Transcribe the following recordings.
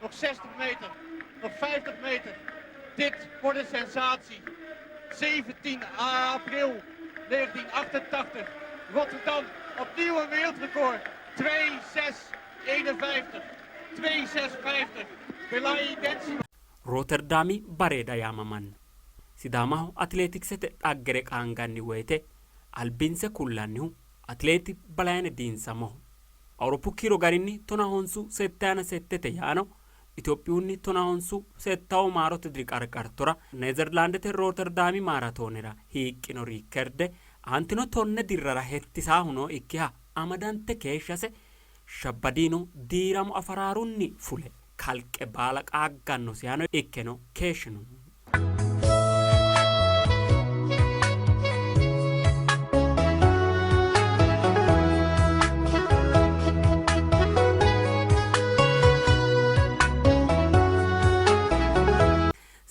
Nog 60 meter, nog 50 meter. Dit wordt een sensatie. 17 april 1988. Rotterdam, opnieuw een wereldrecord. 2.6.51. 2.6.50. Belay Densi. Rooterdaami bareeda yaamamanno. Sidaamaho atileetiksete dhaggere qaanganni woyte albinse kullannihu Atileeti Balayne Diinsamoho. Awuroppu kiiro garinni tonahonsu settayina settete yaano Itophiyunni tonahonsu settawu maarote diri qarqartora Neezerlaandete Rooterdaami maaratoonera hiiqqino riikerde aantino tonne dirrara hettisaahu nookkiha amadante keeshshase Shabbadiino diiramo afaraarunni fule kalqe baala qaaggannosihano ikkeno keeshshino.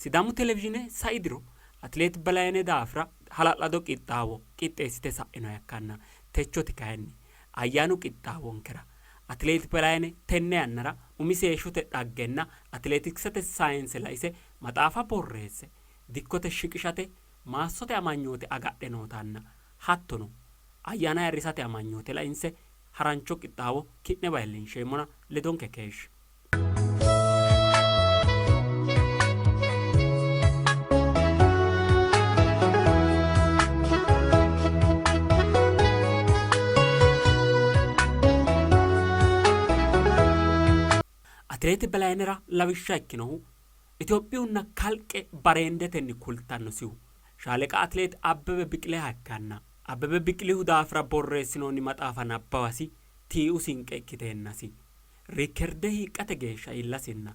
Sidaamu Televizhiine sai diro Atileet Belayne daafira hala'lado qixxaawo qixxeessite sa'inoha ikkanna techoti kayinni ayyaanu qixxaawonkera Atileet Belayne tenne yannara umise heeshshote dhaggenna atileetiksete sayinse laise maxaafa borreesse dikkote shiqishate maassote amanyoote agadhe nootanna hattono ayyaana ayirrisate amanyoote lainse harancho qixxaawo ki'newa iillinsheemmona ledonke keeshshe. Atileeti Belaynera lawishsha ikkinohu Itophiyunna kalqe bareendetenni kultannosihu Shaaleqa Atileet Abbebe Biqiliha ikkanna, Abbebe Biqilihu daafira borreessinoonni maxaafa nabbawasi tiiu sinqe ikkiteennasi riikerde hiiqqate geeshsha iillasinna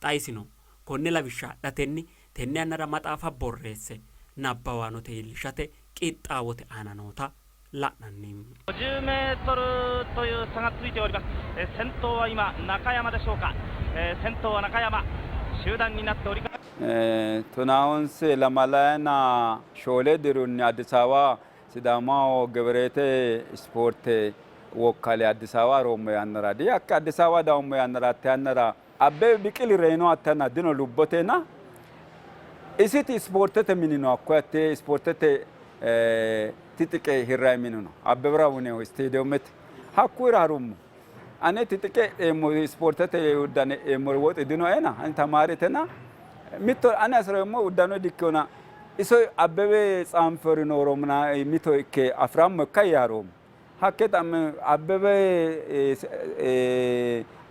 xa isino konne lawishsha adhatenni tenne yannara maxaafa borreesse nabbawaanote iillishate qixxaawote aana noota la'nanni. 50メートルという差がついております。先頭は今中山でしょうか。先頭は中山、集団になっております。 Tonaahonse lamalayina shoole dirunni Addis Ababa Sidaamaho Geberete ispoorte wokkale Addis Ababa haroommo yannara dihakka Addis Ababa dawummo yannara hatte yannara Abbebe Biqili reyino hatte yannara dino lubbotena isiti ispoortete mini no hakkoye hatte ispoortete tixiqe hirrayi mini no Abbebera Wuneho isteediyomete hakkuyira harummo. Ane tixiqe hidheemmo ispoortete uddano hidheemmori woxi dinoena ani tamaaretena mitto ane hasireemmo uddano dikkinona iso Abbebe tsaanfori nooro mito ikke afi'rammo ikka yee haroommo. Hakke xa'me Abbebe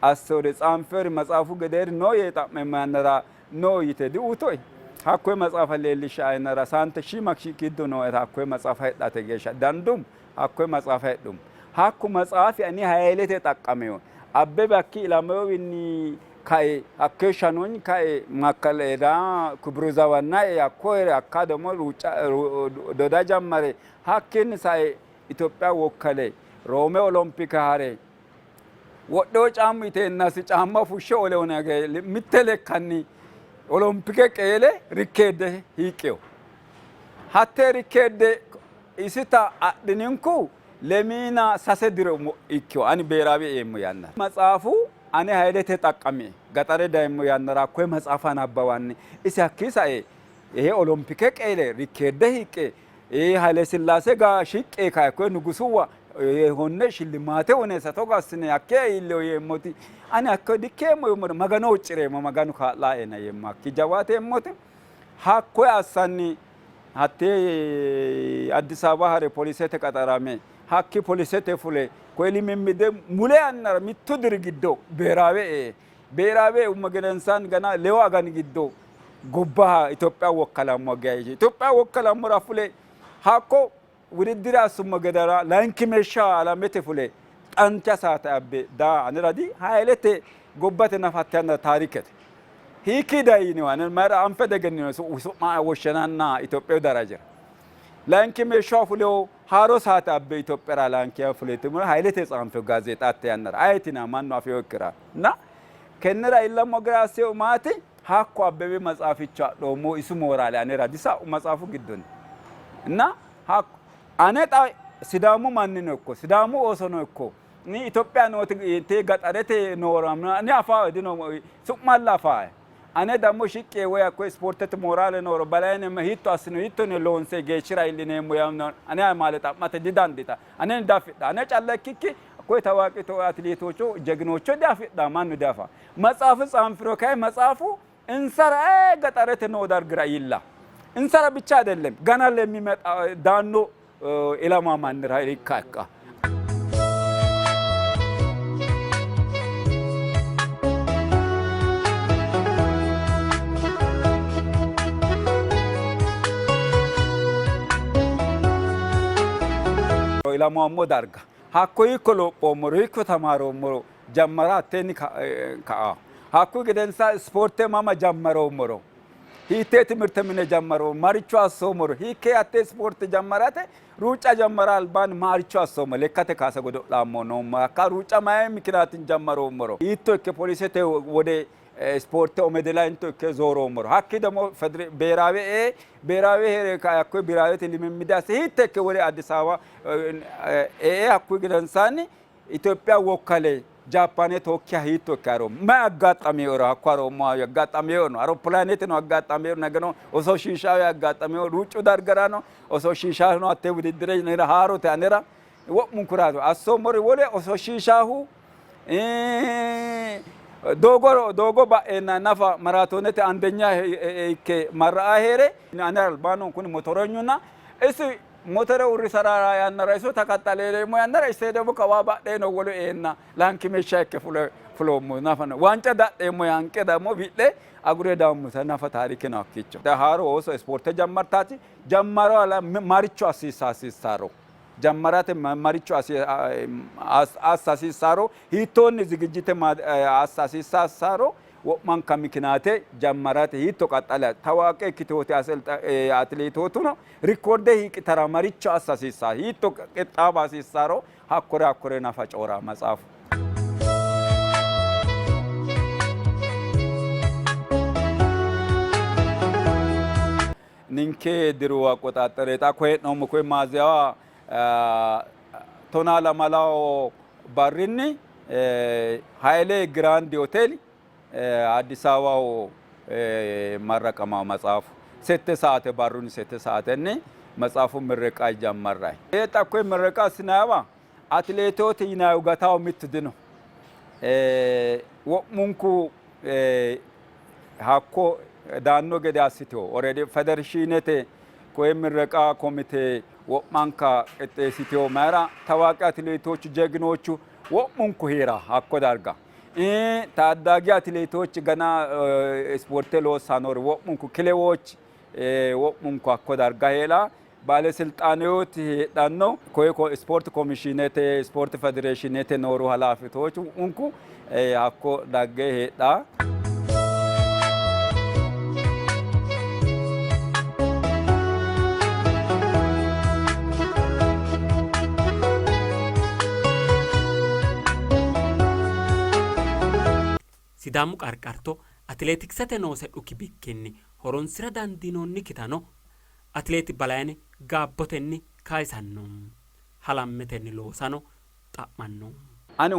assori tsaanfori matsaafu gedeeri no yee xa'meemmo yannara no yite diuutoe. Hakkoye matsaafa leellishshae yannara saante shiima giddo nooeta hakkoye matsaafa hidhate geeshsha danduummo. Hakkoye matsaafa hidhummo. Hakku matsaafi ani hayilete xaqqamino. Abbebe hakki ilameewinni kae hakkeeshshanonni kae makkalera Kibrozawanna hakkoye hakka ደግሞ ruucca doda jammare hakkiinni sae Itophiya wokkale Roome Olompike hare wodhewo caammu iteennasi caamma fushshe olewona mitte lekkanni Olompike qeele rikkeedde hiiqqino. Hattee rikkeedde isita adhininku lemiina sase diro ikkino ani beeraawe eemmo yannara. Matsaafu ane hayilete xaqqamie. Gaxare dayemmo yannara hakkoye matsaafa nabbawanni isi hakkii sae ehe Olompike qeele rikkeedde hiiqqe Haile ga shiqqe kae koye nugusuwa honne shillimaate uneessa togo assine hakkee iilleho yeemmoti ani hakko dikkeemmo yeemmoti Magano huucci'reemmo Maganu kaa'laena yeemmo hakki jawaateemmoti hakkoye assanni hattee Addis Ababa hare polisete qaxarame hakki polisete fule koye limimmide mule yannara mittu diri giddo beeraawe ee beeraawe eumma gedensaanni gana lewu agani giddo gobbaha Itophiya wokkalammo geeshsha Itophiya wokkalammora fule hakko wudiddire assummo gedera layinkimeeshsha alamete fule xancha saate abbe daa anera di hayilete gobbate nafa hatte yannara taarikete. Hiikki dayino ane mayra anfe degennino su'ma woshshananna Itophiyu darajira. Layinkimeeshsha fulewo haaro saate abbe Itophiyara layinkiha fuleti hayilete tsaanfe gaazeexa hatte yannara ayetina mannu afinokkira na kennera illammo gede assehu maati? Hakko Abbebe matsaaficho adhoommo isu mooraale anera disa'u matsaafu giddonni እና ane xa Sidaamu mannino ikko Sidaamu oosono ikko Ni Itophiya nooti gaxarete noora ni afaa dino su'malla afaa. Ane dammo shiqqi yee woy hakko ispoortete mooraale nooro Balayne hiitto assino hiitto loonse geeshshira iillineemmo yaanno ane amaale xa'mate didandita. Ane diafidha. Ane calla ikkikki koye tawaaqi atileetocho jeginocho diafidha mannu diafa. Matsaafu tsaanfiro kay matsaafu insara ee gaxarete noo dargira iilla. Insara bicha አይደለም ገና ለሚመጣ ዳኖ ኢላማ ማንራ ይካካ Ilamoommo darga hakko hiikko lophoommoro hiikko tamaroommoro jammara hatteenni ka'a hakkuyi gedensa ispoorte mama jammaroommoro hiittee timirte mine jammaroo maricho assoommoro hiikkee hattee ispoorte jammarate ruucca jammara albaanni maricho assoommo lekkate kaase godo'laammo noommo hakka ruucca mayi mikiraatin jammaroommoro hiitto ikke polisete wode ispoorte omedela hinto ikke zooroommoro hakki ደግሞ ብሔራዊ ብሔራዊ hakkoye ብሔራዊete ልምምድ asse hiitto ikke wode Addis Ababa ee hakkuyi gedensaanni Itophiya wokkale ጃፓኔ ቶኪያ hiitto ikke haroommo mayi aggaxameero hakko haroommo aggaxameero no aeropilaanete no aggaxameero ነገ ነው ososhiishawe aggaxameero ruuccu dargara no ososhiishahu no hatte wudiddire nera haarote anera wo'munkuraatu assoommori wole ososhiishaahu doogo doogo ba'eenna nafa maraatoonete አንደኛ ikke marra'a heere ane albaanni kuni motorenyunna isi motore uurrisara yannara iso takattaleemmo yannara ise ደግሞ kawa badhee no wolu eenna laanki meeshsha ikke fuloommo nafa wanca dadheemmo yanqe ደግሞ wi'le agure daammuta nafa taarike ነው hakkicho haaro ooso ispoorte jammartaati jammaro maricho hasiissa hasiissaro jammarate maricho assa hasiissaro hiittoonni zigijite assa hasiissaro wo'manka mikinaate jammarate hiitto qaxxale tawaaqe ikkitewooti atileetootuno rikkoorde hiiqitara maricho assa hasiissa hiitto qixxaaba hasiissaro hakkore hakkore nafa coora matsaafu. Ninke diru አቆጣጠር xa koye hee'noommo koye maaziyawa tonaa lamalawo barrinni Haile Grand Hotel Addis Ababaho marraqamawo matsaafu sette saate barrunni sette saatenni matsaafu mirreqa jammarrayi. Xa koye mirreqa assinaayiwa atileetooti yinayihu gatawo mittu dino. Wo'munku hakko daanno gede assitewo already federeshiinete koye mirreqa komite wo'manka qixxeessitewo mayira ታዋቂ አትሌቶች ጀግኖቹ wo'munku heera hakko darga ታዳጊ አትሌቶች ገና ስፖርቴ loossanori wo'munku kilewoች wo'munku hakko darga heera ባለስልጣኔዎች heedhanno koye ስፖርት ኮሚሽኔte ስፖርት ፌዴሬሽኔte nooru halafitoች wo'munku hakko dagge heedha. Sidaamu qarqarto atileetiksete noose dhuki bikkinni horonsira dandiinoonnikkitano atileet Balayne gaabbotenni kayisanno. Halammetenni loosano xa'manno. Ani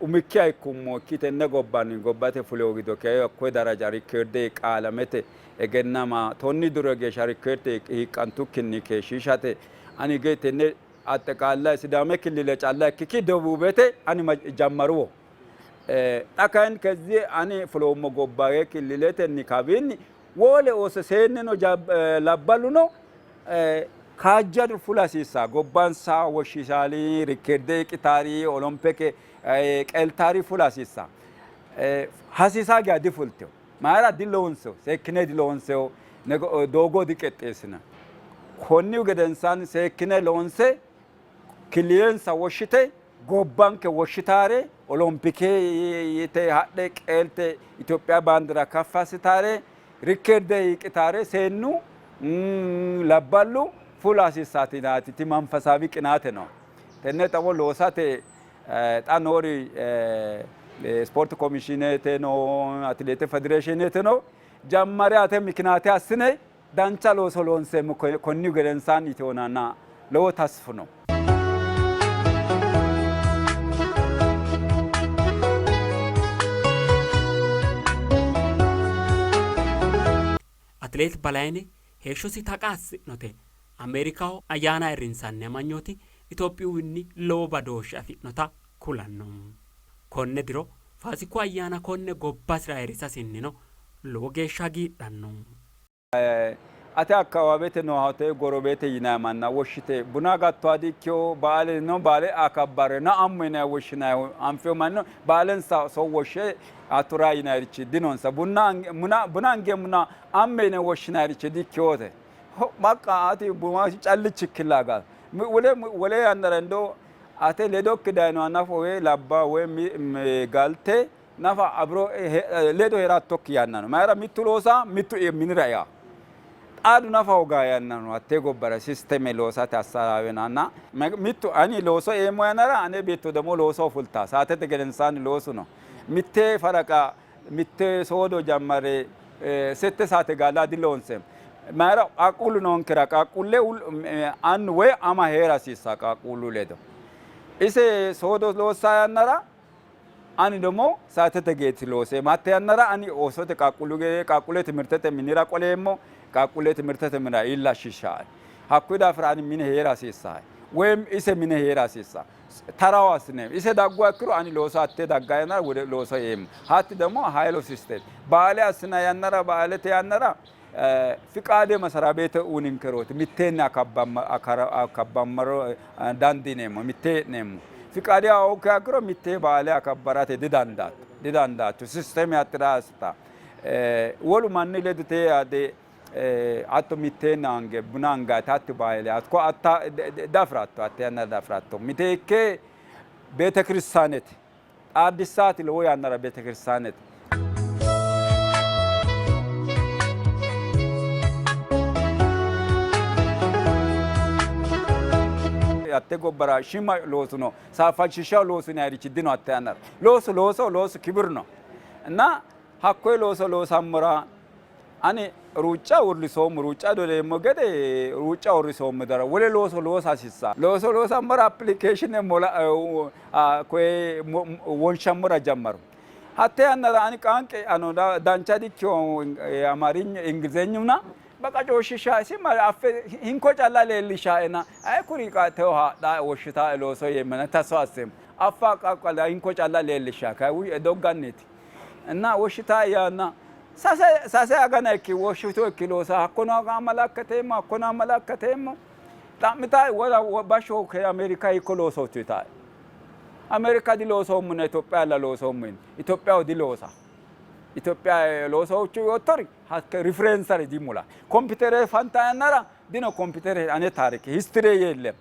umikkiha ikkummo tenne gobbanni gobbate fulewo giddo hakkoye daraja rikkeerde qaalamete egennama tonni diro geeshsha rikkeerde hiiqqantukkinni keeshshiishate ani ge tenne አጠቃላይ ሲዳሜ ክልል calla ikkikki ደቡቤte ani jammaruwo xa kayinni ከዚህ ani fuloommo gobba kililetenni kawiinni wole ooso seenneno labballuno kaajjado fula hasiissa gobbansa woshshiishaali rikkeerde hiiqqitaari olompike qeeltaari fula hasiissa hasiisaa geya difultewo mayira diloonsewo seekkine diloonsewo doogo diqixxeessina konni gedensaanni seekkine loonse kililensa woshshite gobbanke woshshitaare olompike yite hadhe qeelte Itophiya baandira ከፍ assitaare rikkeerde hiiqqitaare seennu labballu fula hasiissaati ti መንፈሳዊ ቅናት ነው። tenne xawo loosate xa noori ስፖርት ኮሚሽኔte no atileete federeeshinete no jammare ate mikinaate assine dancha looso loonseemmo konni gedensaanni yite lowo tasfu ነው። Atileet Balaayineh heeshshosi taqa assi'note Ameerikaho ayyaana ayirrinsanni amanyooti Itophiyuwinni lowo badooshshe afi'nota kulanno. Konne diro Faasiku ayyaana konne gobbasira ayirrisasinnino lowo geeshsha hagiidhanno. Ate akkawaawete nooha te gorobete yinanni manna woshshite buna agattoha di''ikkino, baaleno baale akabbare na'ammo yinanni woshshinannihu anfino manni baalensa so woshshe hatto raa yinannirichi dinonsa. Buna angeemmona amme yine woshshinannirichi di''ikkinote. Baqqa ati buna callichikkilla agatto. Wole yannara indo ate ledokki dayinoha nafa woyi labbaa woyi galte nafa abiro ledo hee'rattokki yanna no. Mayira mittu loosa mittu minira ea. Xaadu nafa hogaa yanna no hattee gobbara sisteme loosate assarawenanna mittu ani looso eemmo yannara ane beetto ደግሞ loosoho fulta saatete gedensaanni loosu no. Mitte faraqa mitte soodo jammare sette saate gaala diloonseemmo. Mayira qaaqquullu noonkera qaaqquulle annu woyi ama hee'ra hasiissa qaaqquullu ledo. Ise soodo loossa yannara ani ደግሞ saatete geeti looseemmo. Hatte yannara ani oosote qaaqquullu qaaqquulle timirtete minira qoleemmo, qaaqquulle timirtete minira iillashshishae. Hakkuyi daafira ani mine hee'ra hasiissae woyim ise mine hee'ra hasiissa. Tarawo assineemmo. Ise dagguha ikkiro ani looso hatte dagga yannara wole looso eemmo. Hatti ደግሞ ሀይሎ ሲስተም baale assina yannara baalete yannara fiqaade masara beete uyininkerooti mitteenni akabbammaro dandiineemmo mittee hee'neemmo. Fiqaade hooggiha ikkiro mittee baale akabbarate didandaatto didandaatto sisteme hattira assita. Wolu manni ledo tee ade hatto mitteenni ange buna angayite hatti baale hakko atta dafiratto hatte yannara dafiratto. Miteekke beetekiristaanete xaadissaati lowo yannara beetekiristaanete. Hatte gobbara shiima loosu no, saalfachishawo loosu yinannirichi dino hatte yannara. Loosu loosoho, loosu kibir no እና hakkoye looso loosammora ani ruucca uurrisoommo, ruucca doleemmo gede ruucca uurrisoommo dara wole looso loosa hasiissa. Looso loosammora application mola koye wonshammora jammaru. Hatte yannara ani qaanqe ano dancha dikkino Amaarinya Ingilizenyuna baqa coshshishae sima affe hinko calla leellishaena ayi kuri teo haadha woshshitae looso yeemmana taso asseemmo. Affa qaqqala hinko calla leellishaa kay dogganniti. እና woshshitae yaanna sase agana ikki woshshitu ikki loosa hakkono amalakkateemmo hakkono amalakkateemmo xa'mitae wala bashsho Ameerika hiikko loosootto yitae. Ameerika diloosoommo Itophiya loosoommo yini. Itophiyaho diloosa. Itophiya loosoochu yoottori hakke referensari dimula. Kompiitere fanta yannara dino kompiitere ane taarike history የለም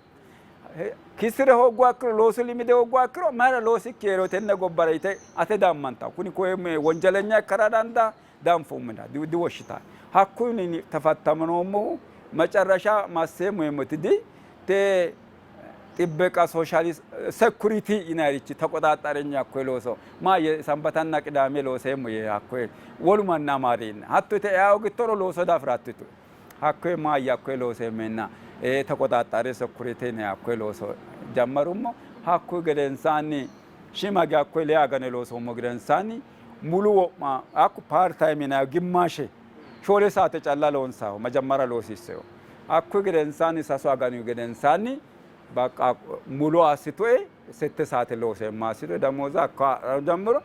kisire hoogguha ikkiro loosu limide hoogguha ikkiro mayira loosikki heero tenne gobbara yite ate dammanta kuni koye wonjalenya ikkara dandaa danfommina diwoshshita hakkunni ተፈተምኖምሁ መጨረሻ ማሴሙ የሞት ዲ ቴ ጥበቃ ሶሻሊ ሴኩሪቲ ይናሪች ተቆጣጣረኛ እኮ ሎሶ ማ የሰንበታና ቅዳሜ ሎሴሙ የአኮ ወሉማና ማሪን ሀቶ ተያው ግቶሮ ሎሶ ዳፍራትቱ ሀኮ ማ ያኮ ሎሴሜና ተቆጣጣሪ ሴኩሪቲ ነው ያኮ ሎሶ ጀመሩሞ ሀኩ ገደንሳኒ ሽማጊ አኮ ሊያገነ ሎሶሞ ገደንሳኒ ሙሉ ወማ አኩ ፓርት ታይም ና ግማሼ ሾሌ ሰዓት ጨላ ሎንሳው መጀመሪያ ሎሲሰው አኩ ገደንሳኒ ሳሱ አጋኒ ገደንሳኒ በቃ ሙሉ አስቶኤ sette saate looseemma assitoe ደሞዛ ጀምሮ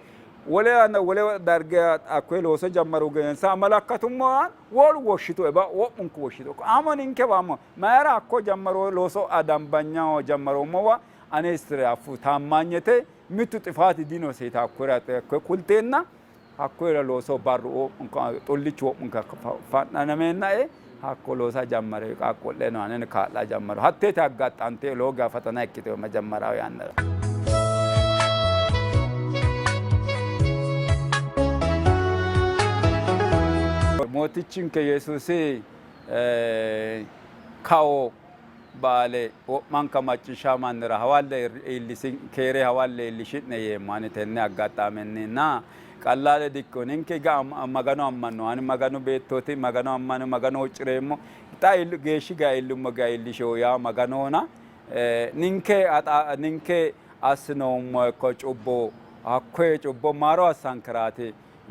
ወለ ወለ darge akkoye looso jammaru gedensa amalakkatummohan wolu woshshitoe wo'munku woshshito amo ninkewa amo mayira hakko jammaro looso dambanyaho jammaroommowa ane istire affu taammaanyete mittu xifaati dinose yite hakkoyira kulteenna hakkoyira looso barru xullichu wo'munka fa'nameennae hakko loosa jammare qaaqqo'leno anen kaa'la jammaru hatteeti aggaxxante lowo geya ፈተና ikkitewo መጀመሪያው yannara. Mootichinke Yesuusi kao baale wo'manka macciishsha mannira hawalle iillisin keere hawalle iillishi'ne yeemmo ani tenne aggaxxamenninna qallaale dikkino ninke ga Magano ammanno ani Maganu beettooti Magano ammano Magano huuccireemmo xa geeshshi ga iillummo ga iillishewo yaa Maganohona ninke ninke assinoommo ikko cubbo hakkoye cubbo maaro assankeraati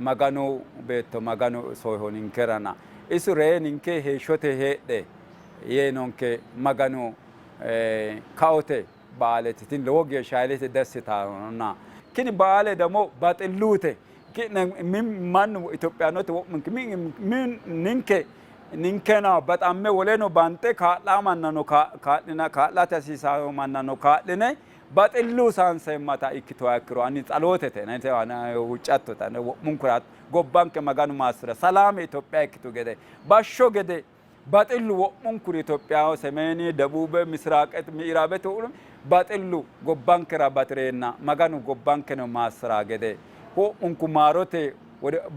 Maganu beetto Maganu soyiho ninkerana Isu reye ninke heeshshote heedhe yeenonke Maganu kaote baaleti tini lowo geeshsha haylete dessitanonna kini baale ደግሞ baxilluute ki'ne mannu Itophiyanote wo'munke ninke ninkena baxamme woleno banxe kaa'laa mannano kaa'lina kaa'late hasiisayo mannano kaa'line baxillu saanseemmata ikkituha ikkiro ani tsalotete huuccattote wo'munkura gobbanke Maganu maassira salaame Itophiya ikkitu gede bashsho gede baxillu wo'munkuri Itophiyaho semeeni debube misiraaqete mi'iraabete baxillu gobbankera batireenna Maganu gobbankeno maassira gede wo'munku maarote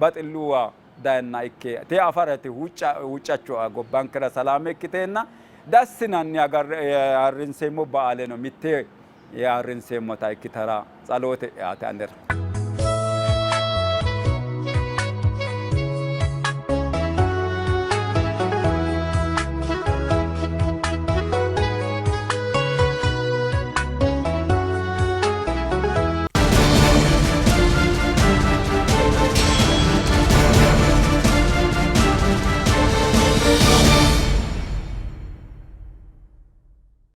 baxilluwa dayenna ikke te afarate huuccacho gobbankera salaame ikkiteenna dassinanni ayirrinseemmo ba'aleno mitte ayirrinseemmota ikkitara tsalote yaate anera.